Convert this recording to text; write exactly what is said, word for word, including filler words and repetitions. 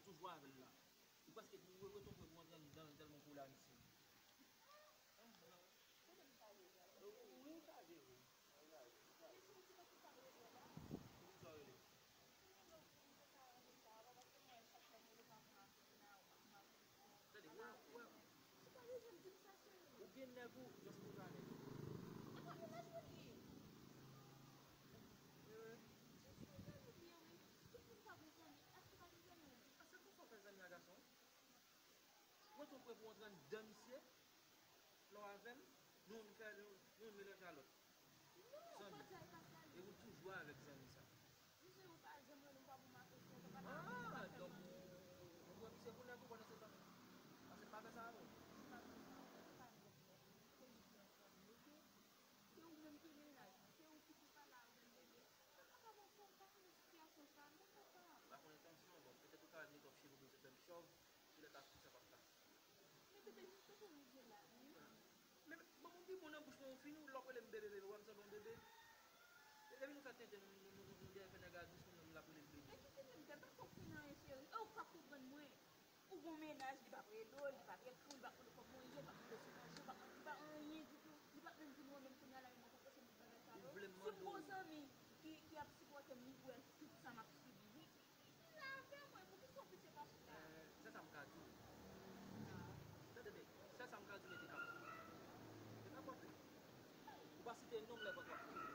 Ou jwe avè l la. Ou prèske pou ou reton kwen pou antre anndan l tèlman kou la misye. Wi, ou chaje, wi. Poukisa w rele? Tande, wè, wè. Ou gen nèg ou, just pou sa nèg. E pa mennaj mwen li ye. Wi, wi. Just pou sa nèg li ye, wi. Tout moun pa gen zanmi. Èske pa gen zanmi ou? Paske konsa w fè zanmi a gason. Mwen tou prè pou antre anndan misye. Lè w avè m, nou youn fè, nou, nou youn melanje a lòt. Zanmi. E ou toujou avèk zanmi sa. Ah, donk ou, ou, ou pran misye pou nèg ou pandan se tan. Paske m pa fè sa avè w. Se ou menm ki mennaj mwen, se ou ki te pale avè m, bebe. Mwen pa kapab ankò, m pa konnen sitiyasyon sa, m pa kapab. M pa konnen tansyon, bon, petèt ou ka mete w cheve pou se fè m chòv, sou lè ta fè sa p ap ka. Men bebe, jis tankou rive la, wi. Men, bon, ou pi bon nan bouch mwen, ou fini, lè w rele m bebe, bebe, w wè m sanble yon bebe. Depi nou fè tenten, nou, nou, nou, nou, nou dèyè fè nèg la dous, nou menm l ap rele l bebe. Men ki tenten m fè, m pa konprann anyen, cheri. E ou p ap konprann mwen. Ou gon mennaj, li p ap rele w, li p ap ekri w, li p ap mande w kòman w ye, li p ap mande w sou manje, li p ap, li p ap anyen ditou. Li p ap menm vin wè w menm kounye a la, e mwen k ap pase m tout bagay sa yo. Si m gon zanmi ki, ki ap sipòte m, li wè tout sa m ap sibi, wi. Li la avè mwen, poukisa w pite pa chita? Eh, sèl sa m ka di w. Tande byen, sèl sa m ka di w, mete kapòt. Mete kapòt, wi. Ou pa site non m lè vant w ap fini.